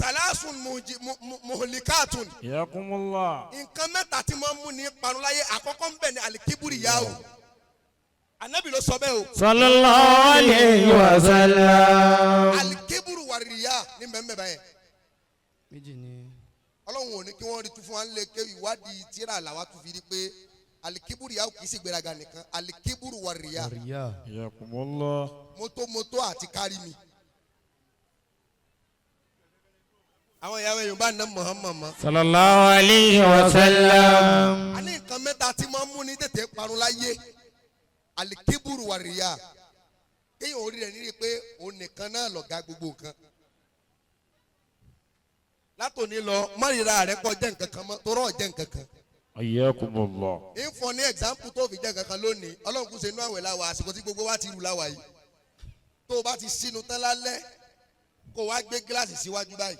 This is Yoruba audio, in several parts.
Sàlásùn muhlikatun. Yakumullah. Nǹkan mẹ́ta tí mo ń mú ní parun láyé, àkọ́kọ́ ń bẹ̀ ní alikiburi yá o. Anabi ló sọ bẹ́ẹ̀ o. Sallallahu alayhi wa sallam. Alikiburu wàríyá ní bẹ́ẹ̀ bẹ́ẹ̀. Méjì ni. Ọlọ́run ò ní kí wọ́n rí tu fún wa ń lé ké ìwádìí tíra làwa tún fi rí pé alikiburu yà kì í sì gbéraga nìkan, alikiburu wàríyá. Àríyá. Yakumullah. Mótómótó àti kárí mi. Àwọn ìyàwó ẹ̀yìn bá ná Muhammad mọ́. Sallallahu alayhi wa sallam. A ní nǹkan mẹ́ta tí máa ń mú ní tètè parun láyé: alikiburu wàríyá, kéèyàn orí rẹ̀ nírí pé òun nìkan náà lọ̀gá gbogbo nǹkan. Látòní lọ, mọ́rìíra rẹ̀ kọ́ jẹ́ nǹkan kan mọ́ torọ́ jẹ́ nǹkan kan. Ayakumullah. Ń fọ ní example tó fi jẹ́ nǹkan kan lónìí. Ọlọ́run kún ṣe inú àwẹ̀ láwa, àsìkò tí gbogbo wa ti rù láwa yìí. Tó o bá ti sínú tán lálẹ́, kó o wá gbé gíláàsì síwájú báyìí.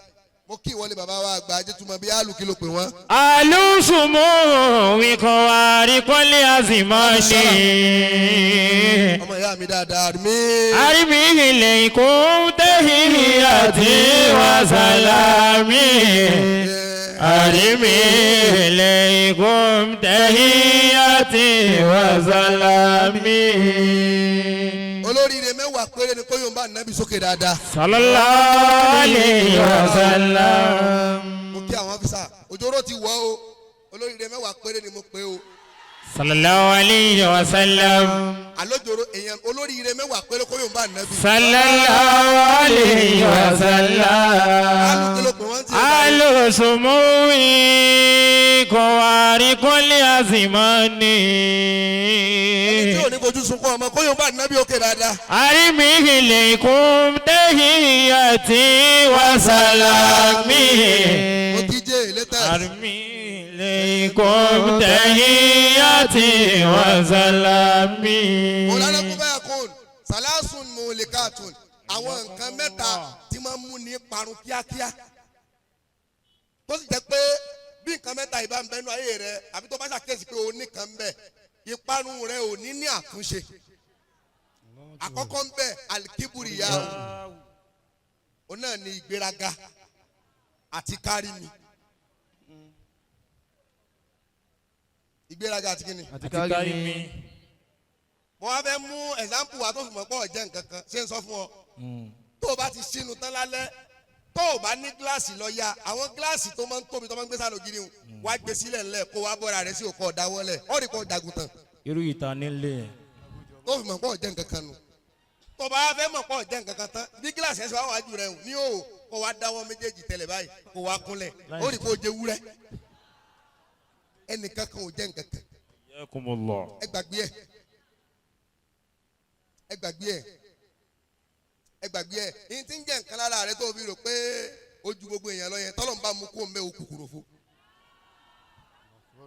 Mo kí ìwọlé bàbá wa àgbà ajétúmọ̀ bí álù kí ló pè wọ́n. Alusumu wikowari kọ́lé azimani. Ọmọ ìyá mi dáadáa mi. Arimi ilẹ̀ ikú tẹ̀híyàtì wa salami. Arimi ilẹ̀ ikú tẹ̀híyàtì wa salami. Olóríire 10 péré ni kóyọ̀ ń bá nàbí sókè dáadáa. Sallallahu alayhi wa sallam. Mo kí àwọn ọ́fíìsà òjòrò ti wọ̀ o. Olóríire 10 péré ni mo pè o. Sallallahu alayhi wa sallam. Alójoro èèyàn olóríire 10 péré kóyọ̀ ń bá nàbí. Sallallahu alayhi wa Álù kí ló sallam. pè wọ́n ti. Alùsùmùwì kọ̀wárí kọ́lé àzìmọ́ni. Ẹni tí ò ní fojú sunkún ọmọ kóyọ̀ ń bá nàbí òkè dáadáa. Àrími ilẹ̀ kún tẹ̀híyàtì wa sàlámì. Mo kí jẹ́ létà. Àrími ilẹ̀ kún tẹ̀híyàtì wa sàlámì. Mọ̀lánà kún báyà kún sàlásùn mọ̀lẹ́kàtún, àwọn nǹkan mẹ́ta tí máa ń mú ní parun kíákíá, tó sì jẹ́ pé bí nǹkan mẹ́ta yìí bá ń bẹnu ayé rẹ, àbí tó bá ṣàkíyèsí pé o ní kan bẹ, ìparun rẹ ò ní ní àtúnṣe. Àkọ́kọ́ ń bẹ, alikiburi ya o, náà ní ìgbéraga àti kárí mi. Ìgbéraga àti kíni? Àti kárí mi. Mo wá fẹ́ mú ẹ̀sáǹpù wa tó fi mọ̀ pọ̀ jẹ́ nǹkan kan ṣé ń sọ fún ọ. Tó o bá ti sínú tán lálẹ́, tó o bá ní gíláàsì lọ ya àwọn gíláàsì tó máa ń tóbi, tó máa ń gbé sálò gírí o, wá gbé sílẹ̀ ńlẹ̀, kó wá bọ́ra rẹ sí òkò ọ̀dáwọ́lẹ̀ ọ̀rì kò dàgùntàn. Irú ìta nílé yẹn. Tó fi mọ̀ pọ̀ jẹ́ nǹkan kan nù. Tó o bá fẹ́ mọ̀ pọ̀ jẹ́ nǹkan kan tán, bí gíláàsì yẹn ṣe wá wájú rẹ ní o, kó wá dáwọ́ méjèèjì tẹ̀lẹ̀ báyìí, kó wá kúnlẹ̀, ọ̀rì kò jẹ wúrẹ́. Ẹnìkan kan ò jẹ́ nǹkan kan. Ayakumullah. Ẹ gbàgbé ẹ, ẹ gbàgbé ẹ, ẹ gbàgbé ẹ. Ní tí ń jẹ́ nǹkan lára rẹ tó fi rò pé ojú gbogbo èèyàn lọ yẹn, tọ́lọ̀ ń bá mú kó ń bẹ́ òkú kúrò fún.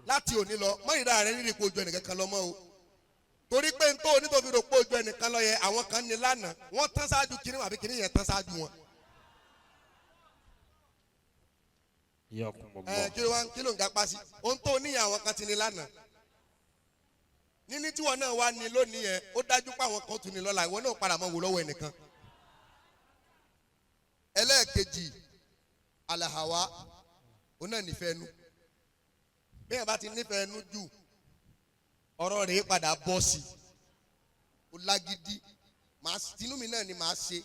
Láti òní lọ, mọ́rìnrà rẹ rírì kó ojú ẹnìkan kan lọ mọ́ o, torí pé ntọ́ òní tó fi rò pé ojú ẹnìkan lọ yẹn, àwọn kan ní lánàá, wọ́n tán ṣáájú kiri àbí kiri yẹn tán ṣáájú wọn. Ayakumullah. Kí ló wá kí ló ń gapá sí ohun tó níyà, àwọn kan ti ní lánàá. Níní tí wọn náà wá ní lónìí yẹn, ó dájú pé àwọn kan tún ní lọ́la, ìwọ náà padà mọ́ wò lọ́wọ́ ẹnìkan. Ẹlẹ́ẹ̀kejì, alahawa, òun náà nífẹ̀ẹ́ nu. Bí ẹ̀ bá ti nífẹ̀ẹ́ nu jù, ọ̀rọ̀ rẹ̀ padà bọ́ sí i. Ó lágídí, màá tinú mi náà ni màá ṣe.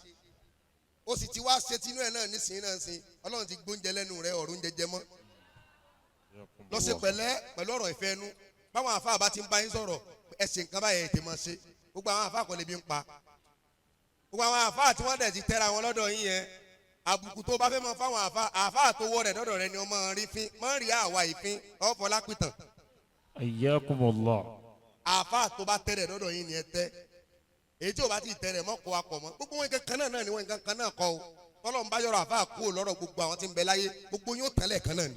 Ó sì ti wá ṣe tinú ẹ̀ náà nísìnyí náà sí. Ọlọ́run ti gbóúnjẹ lẹ́nu rẹ̀, ọ̀run jẹjẹ mọ́. Lọ́sẹ̀ pẹ̀lẹ́ pẹ̀lú ọ̀rọ̀ ìfẹ́ nu. Báwọn àfáà bá ti ń bá yín sọ̀rọ̀, ẹ ṣe nǹkan báyẹn, ètè máa ṣe. Gbogbo àwọn àfáà kọ́ lè bí ń pa. Gbogbo àwọn àfáà tí wọ́n dẹ̀ ti tẹ́ra wọn lọ́dọ̀ yín yẹn, àbùkù tó bá fẹ́ mọ fáwọn àfáà, àfáà tó wọ rẹ̀ dọ́dọ̀ rẹ ni ọmọ rí fín, mọ́ rí àwa ìfín ọ̀fọ̀ lápìtàn. Ayakumullah. Àfáà tó bá tẹ́rẹ̀ dọ́dọ̀ yín ni ẹ tẹ́. Èyí tí o bá ti tẹ́rẹ̀ mọ́ kó wa pọ̀ mọ́. Gbogbo wọn nǹkan kan náà ni wọn nǹkan kan náà kọ́ o. Tọ́lọ́ ń bá yọrọ àfáà kú lọ́rọ̀ gbogbo àwọn tí ń bẹ láyé, gbogbo yóò tẹ́lẹ̀ kan náà ni.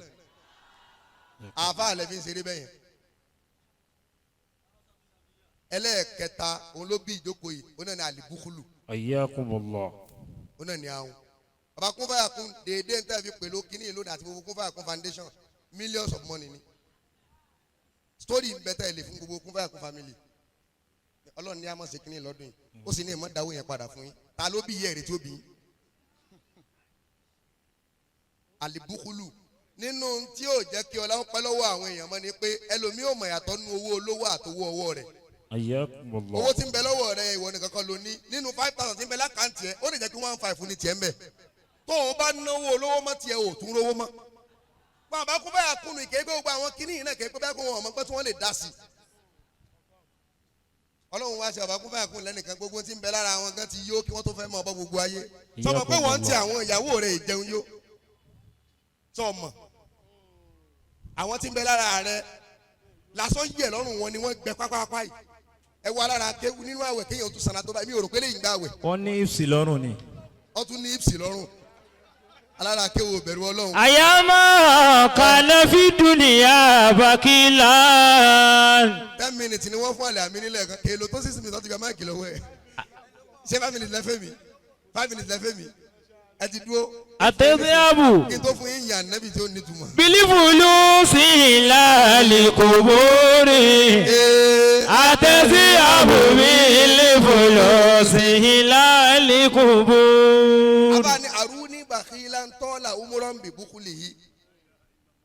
Àfáà lẹ fi ń ṣeré bẹ́yẹn. Ẹlẹ́ẹ̀kẹta, òun ló bí ìjókòó yìí, òun náà ni àlìbúkúlù. Ayakumullah. Òun náà ni ahun. Bàbá kún fàyà kún déédéé ń tẹ́ fi pèlú kínní ìlú àti gbogbo kún fàyà kún foundation, millions of money ni. Story ń bẹ tẹ́ lè fún gbogbo kún fàyà kún family. Ọlọ́run ní a máa ṣe kínní lọ́dún yìí, ó sì ní ìmọ̀ dáwọ́ yẹn padà fún yín. Ta ló bí iye èrè tí ó bí yín? Àlìbúkúlù nínú tí yóò jẹ́ kí ọlá ń pẹ́ lọ́wọ́ àwọn èèyàn mọ́ ni pé ẹlòmíì ò mọ̀ yàtọ̀ nínú owó olówó àtowó ọwọ́ rẹ̀. Ayakumullah. Owó tí ń bẹ lọ́wọ́ rẹ̀ ìwọ nìkan kan ló ní nínú 5,000 tí ń bẹ lákàntì ẹ̀, ó lè jẹ́ kí 1,500 ní tiẹ̀ ń bẹ. Tó o bá náwó olówó mọ́ tiẹ̀, ò tún rówó mọ́. Bàbá kú báyà kúnnù ìké gbé gbogbo àwọn kíní yìí náà kéé pé báyà kó wọn ọmọ pé tí wọ́n lè dá sí. Ọlọ́run wá ṣe bàbá kú báyà kún lẹ́nìkan, gbogbo tí ń bẹ lára àwọn gan ti yó kí wọ́n tó fẹ́ mọ ọbọ̀ gbogbo ayé. Sọmọ pé wọ́n ń ti àwọn ìyàwó rẹ̀ ìjẹun yó. Sọmọ àwọn tí ń bẹ lára rẹ̀ lásán yẹ̀ lọ́rùn wọn ni wọ́n gbẹ pápápá yìí. Ẹ wọ alára kéwu nínú àwẹ̀ kéèyàn tún sanra tó báyìí, mi ò rò pé lè ń gbà àwẹ̀. Wọ́n ní ìfsì lọ́rùn ni. Wọ́n tún ní ìpsì lọ́rùn, alára kéwu ò bẹ̀rù Ọlọ́run. Àyàmọ́ kàná fi dúnìyà bàkìlà. 10 minutes ni wọ́n fún àlẹ́ àmì nílẹ̀ kan, èlò tó 6 minutes láti gba mic lọ́wọ́ ẹ̀. Ṣé 5 minutes lẹ́fẹ̀ mi? 5 minutes lẹ́fẹ̀ mi, ẹ ti dúró. Àtẹ̀síàbù. Kí n tó fún yín yàn nẹ́bi tí ó nítumọ̀. Bílífùlù sí ìlàlẹ̀ kòbóre. Ee. Àtẹ̀síàbù bílífùlù sí ìlàlẹ̀ kòbóre. Abáni arúní bàkílà ń tọ́lá umuran bí bukuli yìí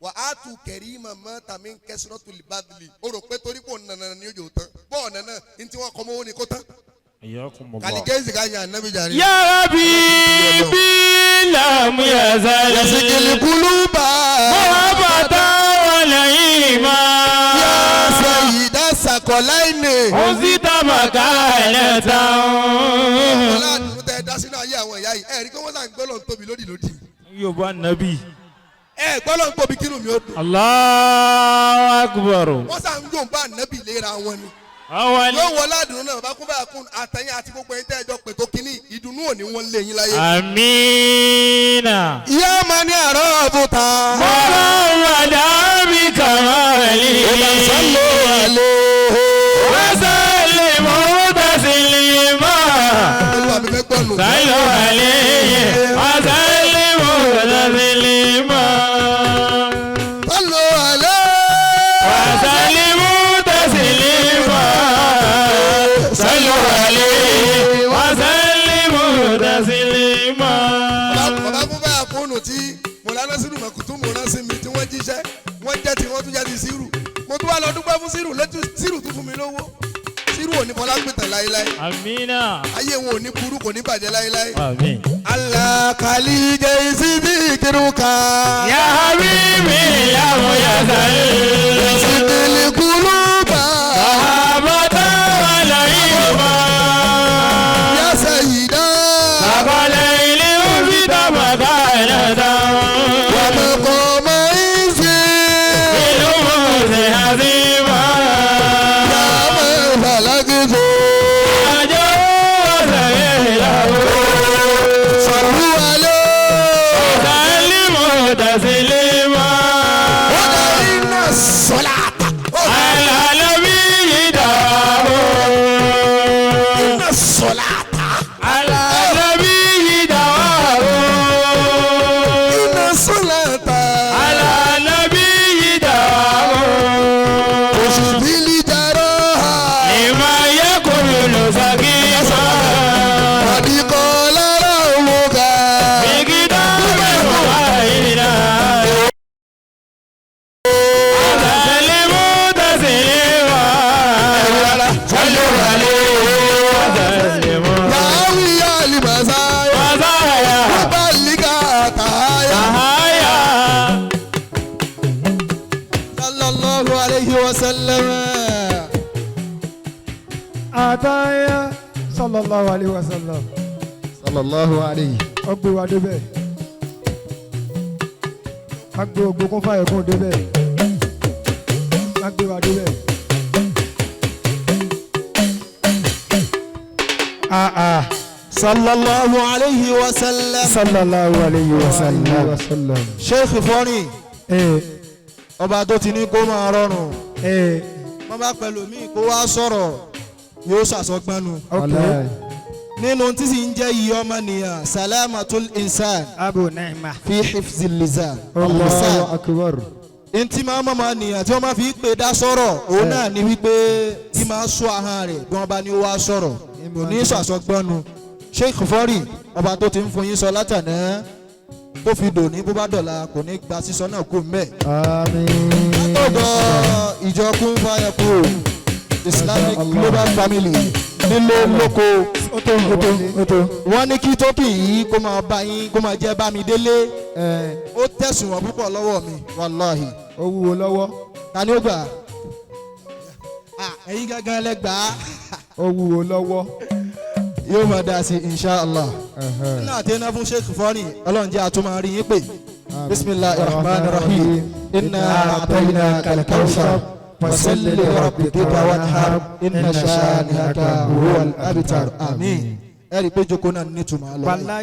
wà á tu kẹrí màmá tàmí kẹsìrọ́tù libadili. O rò pé torí kò nànà ní ojú tán bọ́ọ̀ nànà ní tí wọ́n kọ́ mọ́wó ni kó tán. Ayakumullah. Kàlíkẹ́sì ká yàn nẹ́bi jàre. Yàrá bí bí làmú yàzálẹ̀. Yasikili kuluba. Mọ̀hábàtà wàlẹ̀ ìmọ̀. Ya sayida sakọláìní. Òsítà màkàlẹ̀ tán. Ọlá àdúró tẹ dá sínú ayé àwọn ìyá yìí. Ẹ rí i pé wọ́n sàn gbọ́dọ̀ ń tóbi lódì lódì. Yorùbá nàbí. Ẹ gbọ́dọ̀ ń tóbi kínú mi ó dùn. Allahu akbar. Wọ́n sàn ń yóò bá ànábì léra wọn ni. Àwọn Yóò wọ ládùúró náà bàbá kún bá kún àtẹ̀yìn àti gbogbo ẹ̀yin tẹ́ ẹ jọ pè tó kínní ìdùnnú òní wọn lé yín láyé. Amina. Ìyá máa ní àárọ̀ ọ̀bùtà. Mọ́lá wàdà bí kàmáàlì. Ìbàsọ́lò àlè. Wọ́sẹ̀lẹ̀ mọ́tàsílímà. Olúwa mi fẹ́ gbọ́ nù. Sálọ àlẹ́ wọ́sẹ̀lẹ̀ mọ́tàsílímà. Sọ́lò àlè. Wọ́sẹ̀lẹ̀ mọ́tàsílímà. Sálọ àlẹ́ wọ́sẹ̀lẹ̀ mọ́tàsílímà. Bàbá kún bá kúnnù tí Mọ̀lánà Sírù Mọ̀kútù mọ̀rán sí mi tí wọ́n jíṣẹ́, wọ́n jẹ́ tí wọ́n tún jáde Sírù. Mo tún wá lọ dúpẹ́ fún Sírù lẹ́tù, Sírù tún fún mi lówó. Sírù ò ní fọlá pìtàn láéláé. Amina. Ayé wọn ò ní burú, kò ní bàjẹ́ láéláé. Amin. Alakali jẹ́ ìsídìí kírúkà. Ya habibi ya muyazal. Ìsìkìlì kúlúbà. Sahabata wal ilma. Yá sẹ̀yìdá. Sabalaili ubita makalata. Wàmọ̀kọ̀mọ̀ ìsì. Ilumuzi azima. Yàmọ̀ ìfàlágìsọ. Ajo wasabilahu. Sọ̀rọ̀ alẹ́. Salimu taslima. Wọ́n iná sọ̀lá. Ala nabiyyi dawo. Iná sọ̀lá. Ala nabiyyi dawo. Iná sọ̀lá. Ala nabiyyi dawo. Oṣù bílí jarọ́ ha. Lima yakulu sakisa. Àdìkọ́ lára òun kà. Bigidame muwaina. Taslimu taslima. Sallu alayhi wa sallimu. Yàwí àlìmọ̀sá. Wazaya. Bálíkà tààyà. Sahaya. Sallallahu alayhi wa sallam. Àtàyà sallallahu alayhi wa sallam. Sallallahu alayhi. Ó gbé wa débẹ̀, a gbé ogun kún fàyẹ̀ kún débẹ̀, a gbé wa débẹ̀. Ah ah. Sallallahu alayhi wa sallam. Sallallahu alayhi wa sallam. Sheikh Fọ́nì, Ee. ọba tó ti ní kó máa rọrùn. Ee. Wọ́n bá pẹ̀lú mi kó wá sọ̀rọ̀ yóò ṣàṣọgbọ́nu. Ok. Nínú tí sì ń jẹ́ iye ọmọnìyàn, salamatul insan Abu Naima. fi hifzil lisan. Allahu akbar. Ntí máa mọ̀ máa nìyàn tí wọ́n máa fi pè dá sọ̀rọ̀ òun náà ni wípé tí máa sọ ahọ́n rẹ̀ bí wọ́n bá ní ó wá sọ̀rọ̀ kò ní ṣàṣọgbọ́nu. Sheikh Fọ́rì, ọba tó ti ń fún yín sọ látàná, tó fi dòní bó bá dọ̀la kò ní gba sísọ náà kú mbẹ́. Àmín. Látọ̀dọ̀ ìjọ kún fáyẹ̀kú Islamic Global Family nílé lóko Ó tó ó tó ó tó. wọ́n ní kí tókì yìí kó máa bá yín kó máa jẹ́ Bámidélé Ẹ ó tẹ̀sùn wọn púpọ̀ lọ́wọ́ mi wàláhì ó wúwo lọ́wọ́. ta ni ó gbà á ẹ̀yin gángan lẹ gbà á Ó wúwo lọ́wọ́. yóò máa dá sí inshallah. Ẹ̀hẹ̀. Nínú àtẹná fún Sheikh Fọ́nì ọlọ́run jẹ́ àtúmọ̀ rí yín pè. Àmín. Bisimilahi rahman rahim inna a'tainaka al-kawthar fasalli li rabbika wanhar inna shani'aka huwal abtar. Àmín. Ẹ rí i pé jókòó náà nítumọ̀ lọ. Wàláhì.